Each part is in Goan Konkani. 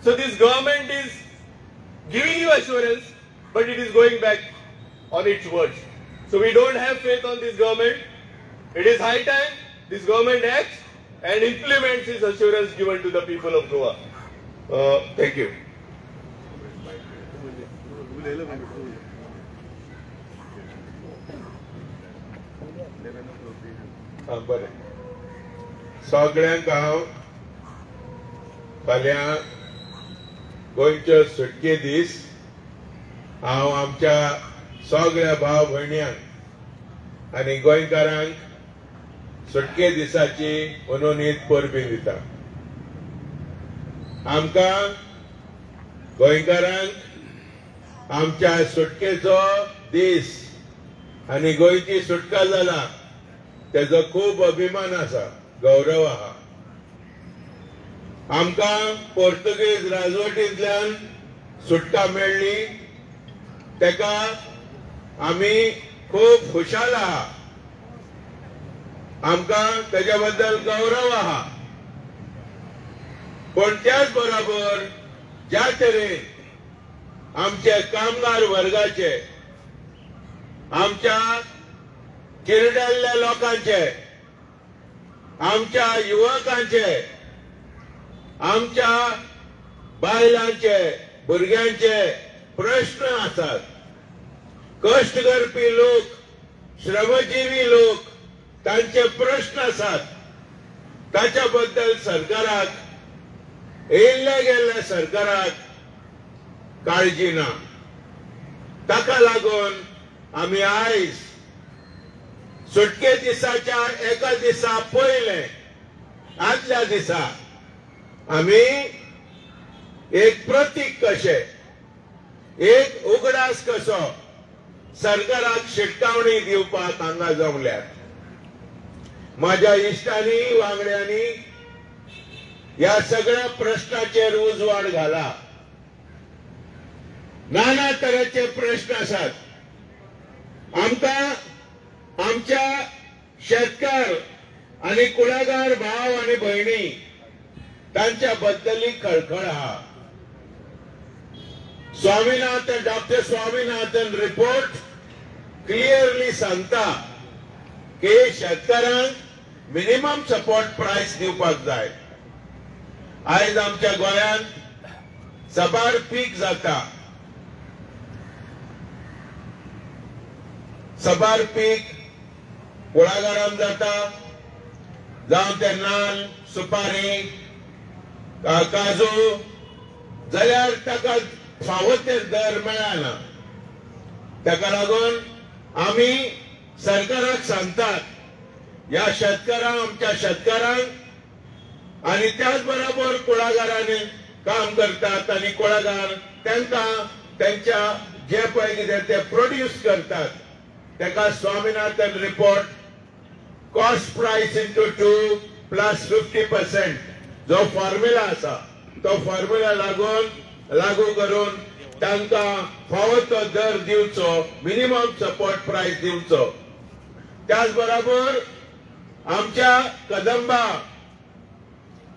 So this government is giving you assurance, but it is going back on its words. So we don't have faith on this government. It is high time this government acts and implements its assurance given to the people of Goa. Thank you. बरें, सगळ्यांक हांव फाल्यां गोंयचो सुटके दीस हांव आमच्या सगळ्या भाव भयण्यांक आनी गोंयकारांक सुटके दिसाची मनोनीत परबी दिता. आमकां गोंयकारांक आमच्या सुटकेचो दीस आनी गोंयची सुटका जाला तेजो खूब अभिमान आसा, गौरव आहा. आमकां पोर्तुगीज राजवटींतल्यान सुटका मेळ्ळी तेका आमी खूब खुशाल आहा, आमकां तेज्या बद्दल गौरव आहा. पण त्याच बरोबर ज्या तरेन आमचे कामगार वर्गाचे, आमच्या किरडल्ल्या लोकांचे, आमच्या युवकांचे, आमच्या बायलांचे, भुरग्यांचे प्रश्न आसात. कश्ट करपी लोक, श्रमजीवी लोक, तांचे प्रश्न आसात. ताच्या बद्दल सरकाराक, येयल्ल्या गेल्ल्या सरकाराक काळजी ना. ताका लागून आमी आयज सुटके दिसाच्या एका दिसा पयले आदल्या दिसा आमी एक प्रतीक कशें, एक उगडास कसो सरकाराक शिटकावणी दिवपाक हांगा जमल्यात. माझ्या इश्टांनी वांगड्यांनी ह्या सगळ्या प्रश्नाचेर उजवाड घाला. नाना तरेचे प्रश्न आसात. आमकां आमच्या शेतकार आनी कुळागार भाव आनी भयणी तांच्या बद्दलय खळखळ आहा. Swaminathan, doctor Swaminathan report clearly सांगता की शेतकारांक मिनिमम सपोर्ट प्रायस दिवपाक जाय. आयज आमच्या गोंयांत साबार पीक जाता, साबार पीक कुळागरांत जाता, जावं ते नाल्ल, सुपारी, काजू, जाल्यार ताका फावो ते दर मेळना. ताका लागून आमी सरकाराक सांगतात ह्या शेतकारांक, आमच्या शेतकारांक आनी त्याच बरोबर कुळागरांनी काम करतात आनी कुळागार तांकां तेंच्या जे पळय कितें ते प्रोड्यूस करतात ताका Swaminathan report cost price into 2 plus 50% जो फॉर्म्युला आसा तो फॉर्म्युला लागून लागू करून तांकां फावो तो दर दिवचो, मिनिमम सपोर्ट प्रायस दिवचो. त्याच बरोबर आमच्या कदंबा,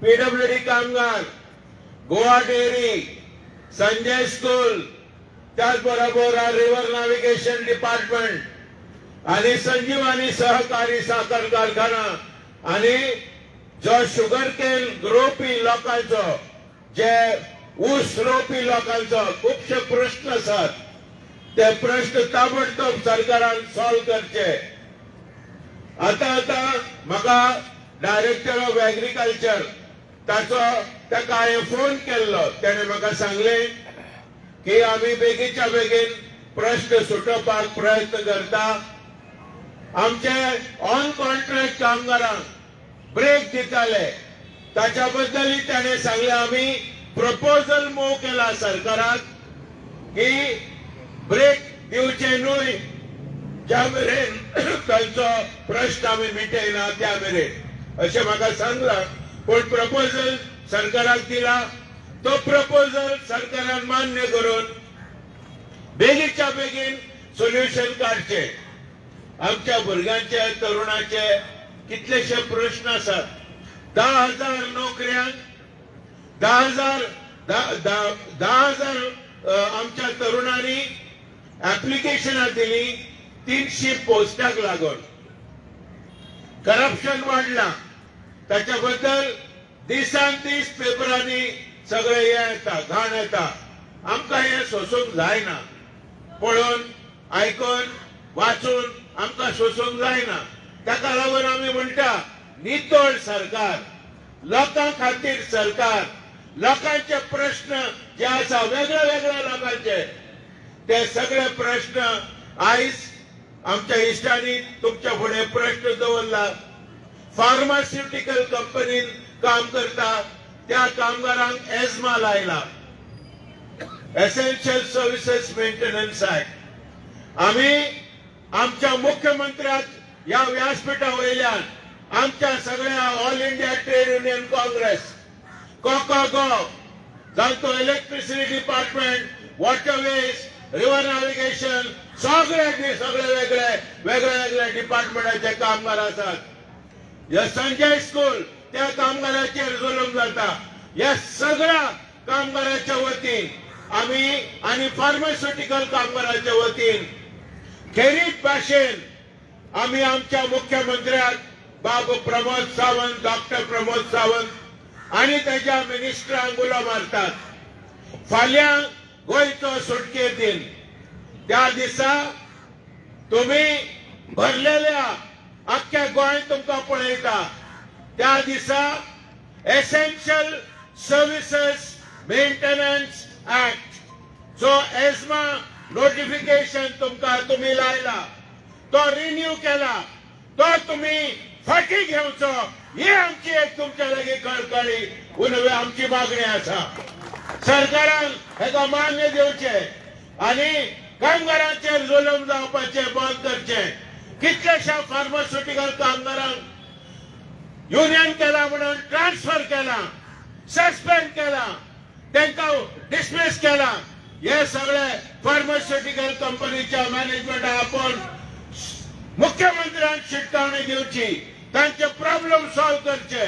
पीडब्ल्यूडी कामगार, गोवा डेअरी, संजय स्कूल, त्याच बरोबर रिव्हर नॅव्हिगेशन डिपार्टमेंट आणि संजीवनी सहकारी साखर कारखाना आणि जो शुगर केन रोवपी लोकांचो, जे ऊस रोवपी लोकांचो खुबशे प्रश्न आसात ते प्रश्न ताबडतोब सरकारान सॉल्व करचे. आतां आतां म्हाका डायरेक्टर ऑफ एग्रीकल्चर ताचो ताका हांवें फोन केल्लो, तेणें म्हाका सांगलें की आमी बेगीनच्या बेगीन प्रश्न सुटोवपाक प्रयत्न करता. आमचे ऑन कॉन्ट्रॅक्ट कामगारांक ब्रेक दिताले ताच्या बद्दलय ताणें सांगलें आमी प्रपोजल मूव केला सरकाराक की ब्रेक दिवचे न्हय ज्या मेरेन तांचो प्रश्न आमी मिटयना त्या मेरेन, अशें म्हाका सांगलां. पूण प्रपोजल सरकाराक दिला, तो प्रपोजल सरकारान मान्य करून बेगीनच्या बेगीन सोल्युशन काडचें. आमच्या भुरग्यांचे, तरुणाचे कितलेशे प्रश्न आसात. 10,000 नोकऱ्यांक, 10,000 10,000 आमच्या तरुणांनी ऍप्लिकेशनां दिली 300 पोस्टाक लागून. करप्शन वाडलां, ताच्या बद्दल दिसान दीस पेपरांनी सगळे हे येता, घाण येता. आमकां हें सोसूंक जायना, पळोवन आयकून वाचून आमकां सोसूंक जायना. ताका लागून आमी म्हणटा नितळ सरकार, लोकां खातीर सरकार, लोकांचे प्रश्न जे आसा वेगळ्या वेगळ्या लोकांचे ते सगळे प्रश्न आयज आमच्या इश्टांनी तुमच्या फुडें प्रश्न दवरला. फार्मास्युटिकल कंपनीन काम करता त्या कामगारांक एजमा लायला, एसेन्शियल सर्विसेस मेंटेनन्स ऍक्ट. आमी आमच्या मुख्यमंत्र्याक ह्या व्यासपीठा वयल्यान आमच्या सगळ्या All India Trade Union Congress, कोकागो, जांचो electricity department, waterways, river navigation, सगळे सगळे वेगळे वेगळे वेगळे डिपार्टमेंटाचे कामगार आसात. ह्या संजय स्कूल त्या कामगाराचेर जुलूम जाता. ह्या सगळ्या कामगाराच्या वतीन आमी आनी फार्मास्युटिकल कामगाराच्या वतीन खेरीत भाशेन आमी आमच्या मुख्यमंत्र्याक बाबू प्रमोद सावंत, डॉक्टर प्रमोद सावंत आनी ताच्या मिनिस्टरांक उलो मारतात. फाल्यां गोंयचो सुटके दिन, त्या दिसा तुमी भरलेल्या अख्ख्या गोंय तुमकां पळयता. त्या दिसा एसेन्शियल सर्विसेस मेंटेनन्स ऍक्ट जो एजमा नोटिफिकेशन तुमकां तुमी लायला तो रिन्यू केला, तो तुमी फाटी घेवचो, ही आमची एक तुमच्या लागीं कळकळी उनवे आमची मागणी आसा. सरकारान हेका मान्य दिवचें आनी कामगारांचेर जुलूम जावपाचें बंद करचें. कितल्याश्या फार्मास्युटिकल कामगारांक युनियन केला म्हणून ट्रान्सफर केला, सस्पेंड केला, तांकां डिसमीस केला. हे सगळे फार्मास्युटिकल कंपनीच्या मॅनेजमेंटाक आपोवन मुख्यमंत्र्यान शिटकावणी दिवची, तांचे प्रॉब्लेम सॉल्व करचे.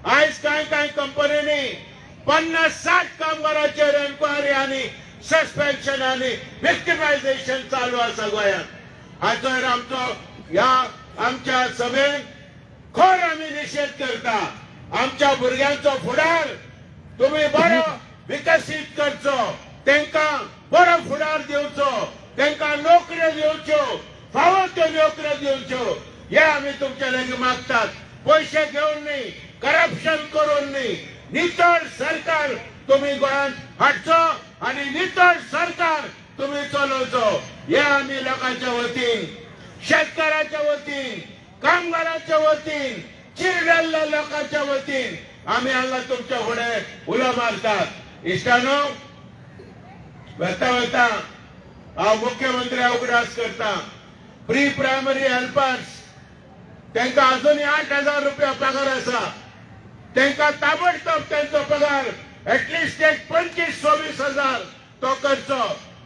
आयज कांय कांय कंपनींनी 50-60 कामगारांचेर एन्क्वायरी आनी सस्पेन्शन आनी विक्टिमायझेशन चालू आसा गोंयांत. हाचोर आमचो ह्या आमच्या सभेन खर आमी निशेध करता. आमच्या भुरग्यांचो फुडार तुमी बरो विकसीत करचो, तांकां बरो फुडार दिवचो, तांकां नोकऱ्यो दिवच्यो, फावो त्यो नोकऱ्यो दिवच्यो, हे आमी तुमच्या लागीं मागतात. पयशे घेवन न्ही, करप्शन करून न्ही, नितळ सरकार तुमी गोंयांत हाडचो आनी नितळ सरकार तुमी चलोवचो. हे आमी लोकांच्या वतीन, शेतकाराच्या वतीन, कामगारांच्या वतीन, चिरडल्ल्या लोकांच्या वतीन आमी हांगा तुमच्या फुडें उलो मारतात. इश्टानो, वता वता हांव मुख्यमंत्र्या उगडास करता, प्री प्रायमरी हेल्पर्स तांकां अजूनय 8,000 रुपया पगार आसा. तांकां ताबडतोब तांचो पगार एटलिस्ट एक 25-26 हजार तो करचो.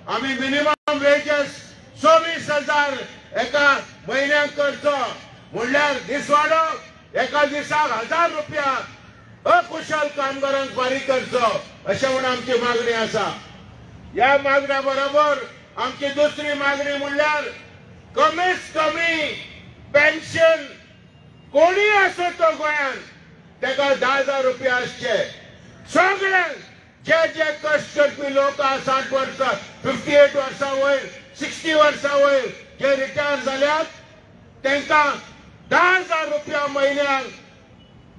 आमी मिनिमम वेजेस 24,000 एका म्हयन्याक करचो, म्हणल्यार दिसवाडो एका दिसाक 1,000 रुपया अकुशल कामगारांक फारीक करचो, अशें म्हूण आमची मागणी आसा. ह्या मागण्या बरोबर आमची दुसरी मागणी म्हणल्यार कमीत कमी पेन्शन कोणीय आसो तो गोंयांत ताका 10,000 रुपया आसचे. सगळ्यांक जे जे कश्ट करपी लोक आसा, 60 वर्सां, 58 वर्सां वयर, 60 वर्सां वयर जे रिटायर जाल्यात तांकां 10,000 रुपया म्हयन्याक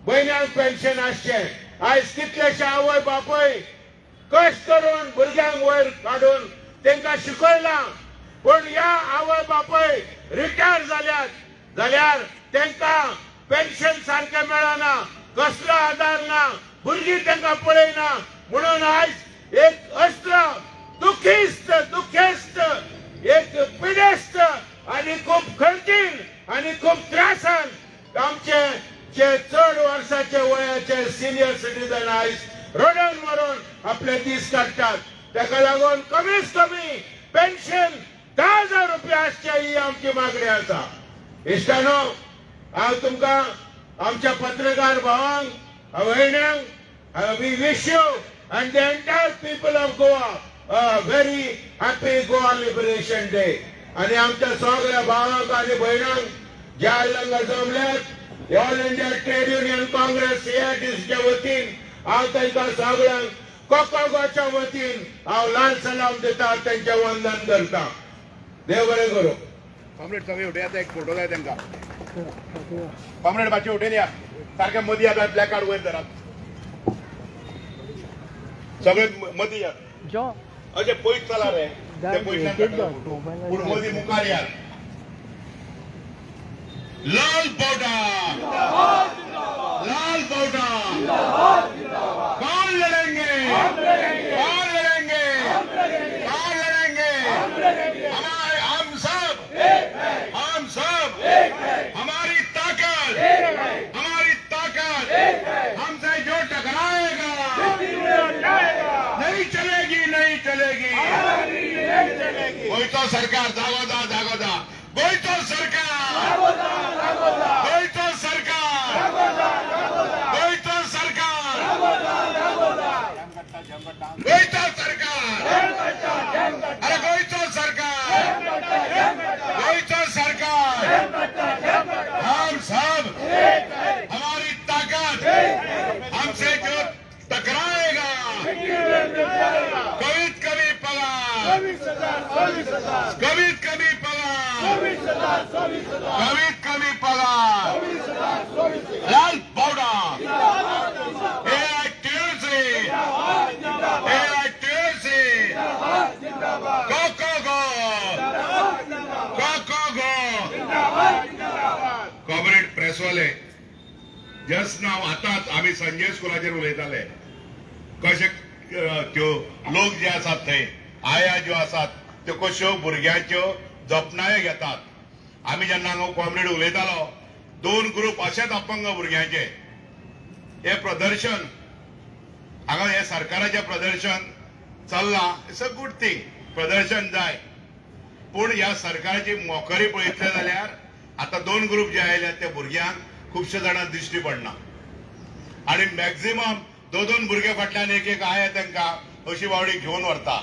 म्हयन्याक पेन्शन आसचें. आयज कितलेशे आवय बापूय कश्ट करून भुरग्यांक वयर काडून तांकां शिकयलां, पूण ह्या आवय बापूय रिटायर जाल्यात जाल्यार तांकां पेन्शन सारकें मेळना, कसलो आदार ना, भुरगीं तांकां पळयना. म्हणून आयज एक असलो दुखिस्त दुखेस्त एक पिडेस्त आनी खूब खर्चीन आनी खूब त्रासान आमचे जे चड वर्साचे वयाचे सिनियर सिटीजन आयज रडून मरून आपले दीस काडटात. ताका लागून कमीत कमी पेन्शन 10,000 रुपया आसचे ही आमची मागणी आसा. इश्टानो, हांव तुमकां आमच्या पत्रकार भावांक भयण्यांक we wish you and the entire people of Goa very happy Goa Liberation Day. आनी आमच्या सगळ्या भावांक आनी भयणांक ज्या हांगा जमल्यात All India Trade Union Congress सीआयटीसीच्या वतीन हांव तांकां सगळ्यांक कोकोगोच्या वतीन हांव लाल सलाम दिता, तांचें वंदन करता. देव बरें करूं. कॉम्रेड सगळे उठयात, एक फोटो जाय तांकां. कॉम्रेड मातशे उठून या, सारखे मदीं येतात, ब्लॅक कार्ड वयर धरात, सगळे मदीं यात. अशें पयस चला रे, ते पयशान पूण मदीं मुखार यात. लाल बावटा, लाल बावटा, कौन लड़ेंगे, कौन लड़ेंगे, कौन लड़ेंगे? हमारे, हम सब, हम सब, हमारी ताकत, हमारी ताकत, हमसे जो टकराएगा नहीं चलेगी, नहीं चलेगी. गोयचो सरकार जागो जा, जागो जा. गोयचो सरकार, गोयचो सरकार, गोयचो सरकार, गोयचो सरकार, अरे गोयचो सरकार, गोयचो सरकार, हम सब, हमारी ताकत, हमसे जो टकराएगा कभी कभी पगार, कभी कभी पगार, कभी कभी पगार. लाल Bawda, AITC, AITC, go go go, go go go. Comrade प्रेसवाले, just नाव आतांच आमी संजय स्कुलाचेर उलयताले, कशे त्यो लोक जे आसात थंय आया ज्यो आसात त्यो कश्यो भुरग्यांच्यो जपणायो घेतात. आमी जेन्ना हांगा कॉम्रेड उलयतालो, दोन ग्रुप अशेच अपंग भुरग्यांचे हे प्रदर्शन हांगा हे सरकाराचें प्रदर्शन चल्लां. It's a good thing, प्रदर्शन जाय, पूण ह्या सरकाराची मोखरी पळयतले जाल्यार आतां दोन ग्रुप जे आयल्यात त्या भुरग्यांक खुबशे जाणांक दिश्टी पडना आनी मॅक्झिमम दोन दोन भुरगे फाटल्यान एक एक आया तांकां अशी बावडी घेवन व्हरता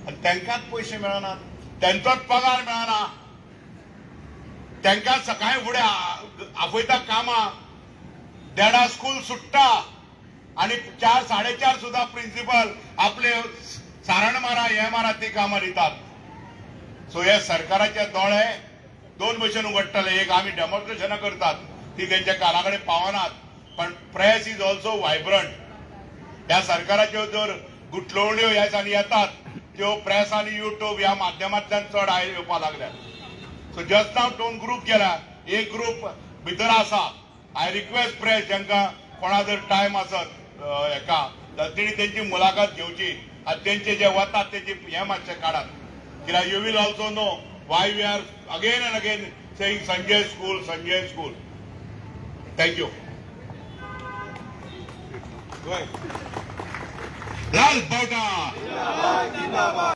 आनी तांकांच पयशे मेळनात, तांचोच पगार मेळना, तांकां सकाळी फुडें आपयता कामां, देडा स्कूल सुट्टा आनी 4 साडे 4 सुद्दां प्रिंसिपल आपले सारण मारा हे मारा ती कामां दितात. सो हे सरकाराचे दोळे दोन भशेन उगडटले, एक आमी डेमॉन्स्ट्रेशनां करतात ती तेंच्या काना कडेन पावनात, पण प्रेस is also vibrant. ह्या सरकाराच्यो जर गुटलोवण्यो ह्या दिसांनी येतात त्यो प्रेस आनी युट्यूब ह्या माध्यमांतल्यान चड येवपाक लागल्यात. सो जस्ट नाव दोन ग्रुप गेला, एक ग्रुप भितर आसा. I request press, जांकां कोणा जर टायम आसत हेका जाल्यार तेणी तेंची मुलाखत घेवची आनी तेंचे जे वतात तेंची हें मातशें काडात, कित्याक you will also know why we are again and again saying Sanjay school, Sanjay school. Thank you. Lal Bawta.